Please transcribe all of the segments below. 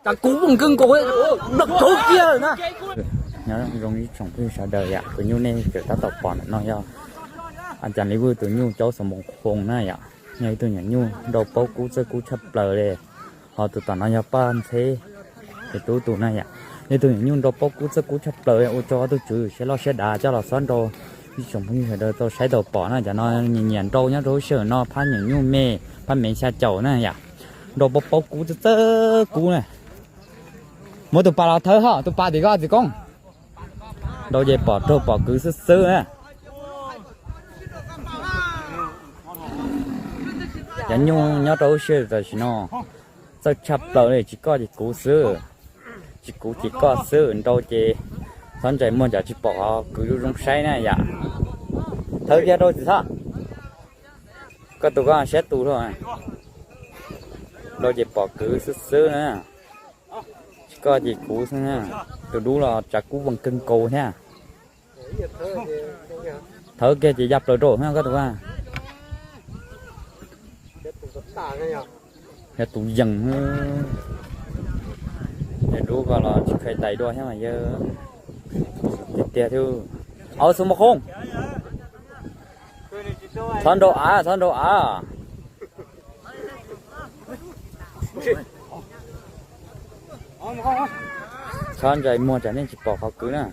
Tshav kub voos kawg nkaus, nplooj tsawv kiag na. Nyob zoo ib tsoom phooj ywg sawv daws yom, tus nyuj nej tseem tab tom pom ntawm no yog Cas Lis Vwj tus nyuj Caub Xov Moos Khoo na yom. Yog ib tug nyuam nyuj nrau paub kub txawj kub tshaj plaws li. Ho tus tom no yog Paj Ntxheb tus tub tus na yom. Yog ib tug nyuam nyuj nrau paub kub txawj kub tshaj plaws, ua rau ob tug tswv siab loj siab dav coj los xob nrau. Ib tsoom phooj ywg sawv daws tau saib tau pom na, cov no nyiam nyiam nrau nyob rau lub sij hawm no phab nyuam nyuj me, phab me xya caum na yom. Nrau paub paub kub txawj txawj kub na. Muab tus pas los thawb ho, tus pas tim ko txiv koob. Nrau ces pom raug pom kwv xwb xwb na. Cov nyuj nyob rau lub sij hawm tam sim no txawj tshaj plaws li, tsis koj ces kuv xwb, tsis kuv ces koj xwb, nrau ces txhob ntsais muag tsam tsis pom qhov kwv zoo zoo saib na yom. Thawb kiag rau txiv Xab, koj tus koj siab tus luaj, nrau ces pom kwv xwb xwb na, tsis koj ces kuv xwb na. Tus dub los tshav kub voos kawg nkaus thiab. Thawb kiag ces ya plaws rau koj tus a. Yog tus yees, yog dub ko los tsis kheev tais dua thiab mas yog tiag tiag thiab. Au, Xov Moos Khoo, txhob nrau av, txhob nrau av. Txhob ntsais muag tsam nej tsis pom qhov kwv na.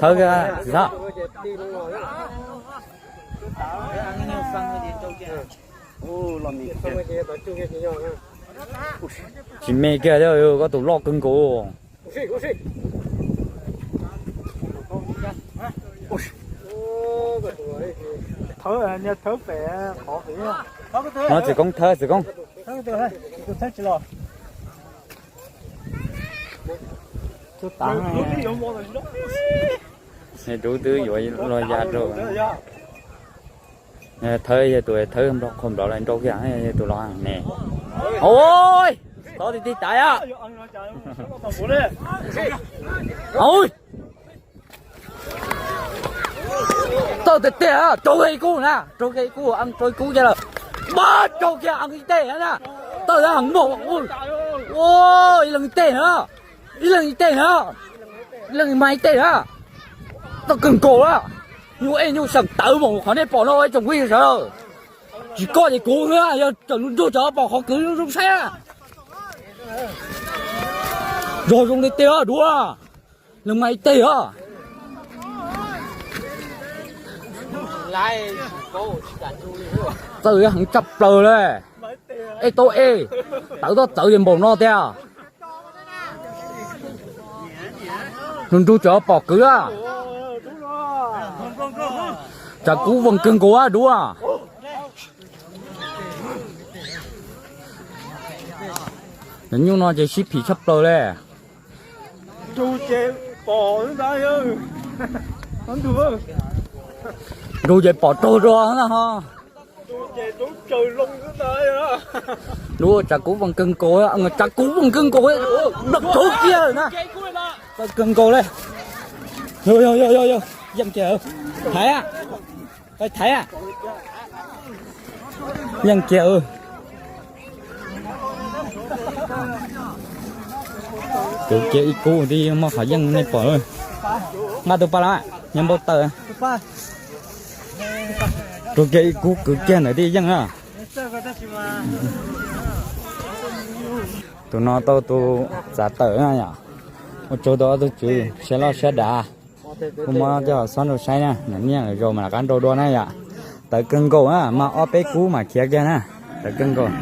Thawb, txiv Xab. Tsis me kiag thiab, koj tus loj kawg nkaus. No txiv koob thawb, txiv koob. Dub twb yuav los ya rau. Thawb yog tus thawb nplog qhov nplog los nrau kiag, yog tus los ne. Ua, txhob tig tig tais a. Txawj tiag tiag, raug kiag kub na, raug kiag kub, raug kub kiag lawm. Mas raug kiag ib teg na, txawj heev mog. Ua, ib leeg ib teg na, ib leeg ib teg na, ib leeg mas ib teg na. Txawj kawg nkaus na, nyuj ej nyuj seem tawv mus qhov nej pom no ib tsoom phooj ywg sawv daws. Tsis koj ces kuv xwb, yog tseem nrug tsam pom qhov kwv zoo saib na. Zog zoo li tiag duav, leeg mas ib teg os. Txawj heev tshaj plaws li. Ej tau ej, tawv tau txawv ces npaum no tiag. Nrug nrug tsam pom kwv a. Tshav kub voos kawg nkaus a duav. Cov nyuj no ces sib phim tshaj plaws li. Nrug ces pom raug zog na ho. Duav, tshav kub voos kawg nkaus, tshav kub voos kawg nkaus, nplooj tsawv kiag na. Txawj kawg nkaus li. Yog yog yog yog, yeej kiag, thaiv a, thaiv a, yeej kiag. Kwv kiag ib kub twb muaj qhov yeej nej pom. Nqa tus pas los, nyob npau taws. Raug kiag ib kub kwv kiag ntawd thiaj yeej na. Tus no tau tus txav tawm na yom. Ua tsaug rau ob tug tswv siab loj siab dav. Kuj muab coj xob nrau saib na, niaj lwm zaus mas rov qab nrau dua na yom. Tawv kawg nkaus na, mas ob peb kub mas khiav kiag na. Tawv kawg nkaus.